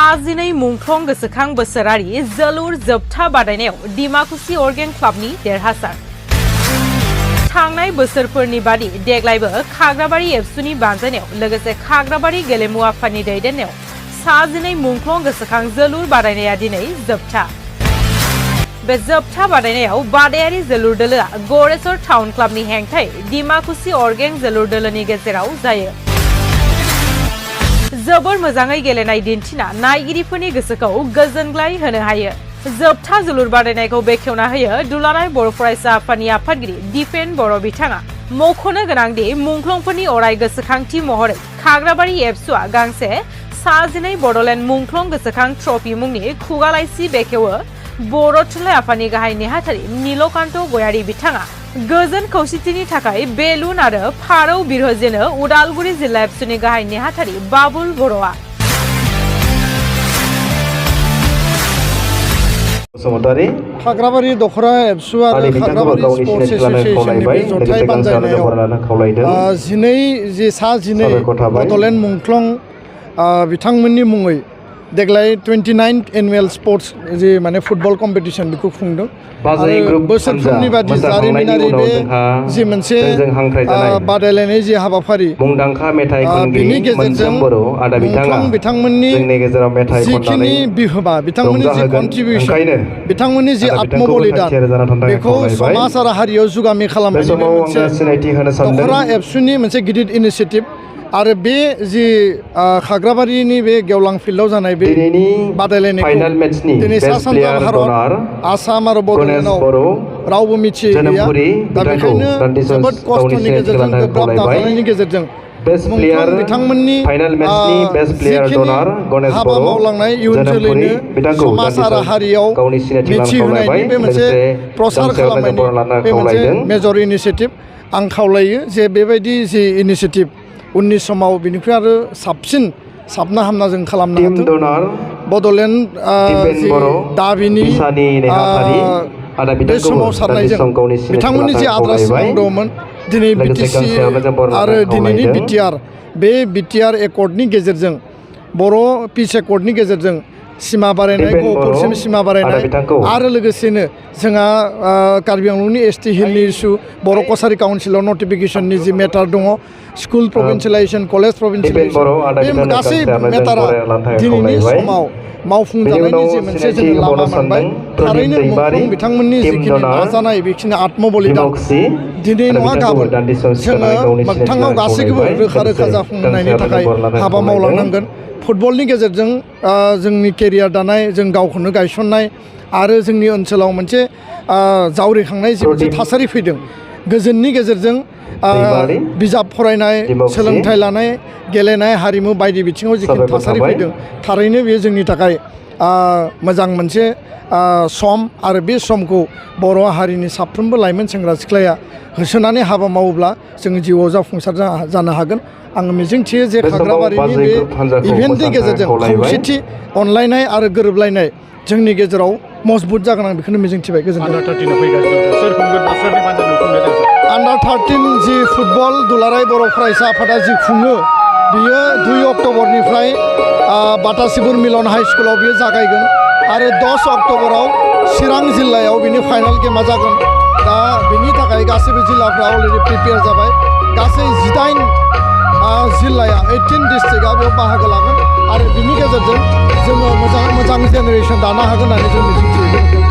12 मुंख्लं गोसोखां बोसोरारि जोलुर जोबथा बादायनायाव डिमाकुसि अर्गेन क्लाबनि देरहासार। थांनाय बोसोरफोरनि बादि देग्लायबो खाग्राबारि एबसुनि बानजायनायाव लोगोसे खाग्राबारि गेलेमु आफादनि दैदेननायाव 12 मुंख्लं गोसोखां जोलुर बादायनाया दिनै जोबथा। बे जोबथा बादायनायाव बादायारि जोलुर दोलोआ गरेसर टाउन क्लाबनि हेंथायै डिमाकुसि अर्गेन जोलुर दोलोनि गेजेराव जायो। जोबोर मोजाङै गेलेनाय दिन्थिना नायगिरिफोरनि गोसोखौ गोजोनग्लाय होनो हायो। जोबथा जोलुर बादायनायखौ बेखेवना होयो दुलाराय बर' फरायसा आफादनि आफादगिरि दिपेन बर' बिथाङा। मख'नो गोनांदि मुंख्लंफोरनि अराय गोसोखांथि महरै खाग्राबारि एबसुआ गांसे 12 बड'लेण्ड मुंख्लं गोसोखां ट्रफी मुंनि खुगा लाइसि बेखेवो। बर' थुनलाइ आफादनि गाहाय नेहाथारि नीलकान्त गयारी बिथाङा गोजोन खौसेथिनि थाखाय बेलुन आरो फारौ बिरहोजेनो उदालगुरि जिल्ला एबसुनि गाहाय नेहाथारि बाबुल बर'आ। खाग्राबारि दखरा एबसु आरो खाग्राबारि स्पर्ट्स एसोसिएशननि बे जथाय बानजायनायाव 12 बड'लेण्ड मुंख्लं बिथांमोननि मुङै देग्लाय 29th एनुवेल स्पोर्ट्स जे माने फुटबल कम्पिटिशन बेखौ खुंदों। बोसोरफ्रोमनि बादि जारिमिनारि बे जि मोनसे बादायलायनाय जि हाबाफारि बेनि गेजेरजों मुंख्लं बिथांमोननि जिखिनि बिहोमा, बिथांमोननि जि कन्ट्रिबिउसन, बिथांमोननि जि आत्मबलिदान बेखौ समाज आरो हारियाव जुगामि खालामनायनि मोनसे दखरा एबसुनि मोनसे गिदिर इनिशिएटिभ। आरो बे जि खाग्राबारिनि बे गेवलां फिल्डआव जानाय बे बादायलायनायखौ दिनै सा सानजा भारत आसाम आरो बड'लेण्डआव रावबो मिथियै गैया। दा बेखायनो जोबोद खस्थ'नि गेजेरजों गोब्राब नाजानायनि गेजेरजों मुंख्लं बिथांमोननि जिखिनि हाबा मावलांनाय इयुन जोलैनो समाज आरो हारियाव मिथिहोनायनि बे मोनसे प्रसार खालामनायनि बे मोनसे मेजर इनिशिएटिभ। आं खावलायो जे बेबायदि जि इनिशिएटिभ उननि समाव बिनिख्रुइ आरो साबसिन साबना हामना जों खालामनो हाथों। बड'लेण्ड दाबिनि बे सोमावसारनायजों बिथांमोननि जि आद्रा सिमां दंमोन दिनै बिटिसि आरो दिनैनि बिटिआर, बे बिटिआर एकर्डनि गेजेरजों बर' पिस एकर्डनि गेजेरजों सिमा बारायनाय, गहपुरसिम सिमा बारायनाय आरो लोगोसेनो जोंहा कार्बि आंलंनि एसटि हिलनि इस्यु, बर' कसारि काउन्सिलाव नटिफिकेसननि जि मेटार दङ, स्कुल प्रभिन्सियेलाइजेसन, कलेज प्रभिन्सियेलाइजेसन, बे गासै मेटारा दिनैनि समाव मावफुंजानायनि जि मोनसे जों लामा मोनबाय। थारैनो मुंख्लं बिथांमोननि जिखिनि नाजानाय, बेखिनि आत्मबलिदान दिनै नङा गाबोन जोङो मोगथाङाव गासैखौबो रोखा रोखा जाफुंहोनायनि थाखाय हाबा मावलांनांगोन। फुटबलनि गेजेरजों जोंनि केरियार दानाय, जों गावखौनो गायसननाय आरो जोंनि ओनसोलाव मोनसे जावरिखांनाय जि मोनसे थासारि फैदों, गोजोननि गेजेरजों बिजाब फरायनाय, सोलोंथाइ लानाय, गेलेनाय, हारिमु बायदि बिथिङाव जिखिनि थासारि फैदों, थारैनो बेयो जोंनि थाखाय मोजां मोनसे सम। आरो बे समखौ बर' हारिनि साफ्रोमबो लाइमोन सेंग्रा सिख्लाया होसोनानै हाबा मावोब्ला जों जिउआव जाफुंसार जानो हागोन। आङो मिजिंथियो जे खाग्राबारिनि बे इभेन्टनि गेजेरजों खौसेथि, अनलायनाय आरो गोरोबलायनाय जोंनि गेजेराव मजबुत जागोन। आं बेखौनो मिजिंथिबाय। गोजोन्थों। आन्डार 13 जि फुटबल दुलाराय बर' फरायसा आफादा जि खुङो, बियो 2 अक्ट'बरनिफ्राय बाटासिबुर मिलन हाइ स्कुलाव बियो जागायगोन आरो 10 अक्ट'बराव चिरां जिल्लायाव बिनि फाइनाल गेमा जागोन। दा बिनि थाखाय गासैबो जिल्लाफ्रा अलरेडि प्रिपेयार जाबाय। गासै 18 जिल्लाया 18 डिस्ट्रिक्टआ बेयाव बाहागो लागोन आरो बिनि गेजेरजों जोङो मोजां जेनेरेसन दानो हागोन होननानै जों मिजिंथियो।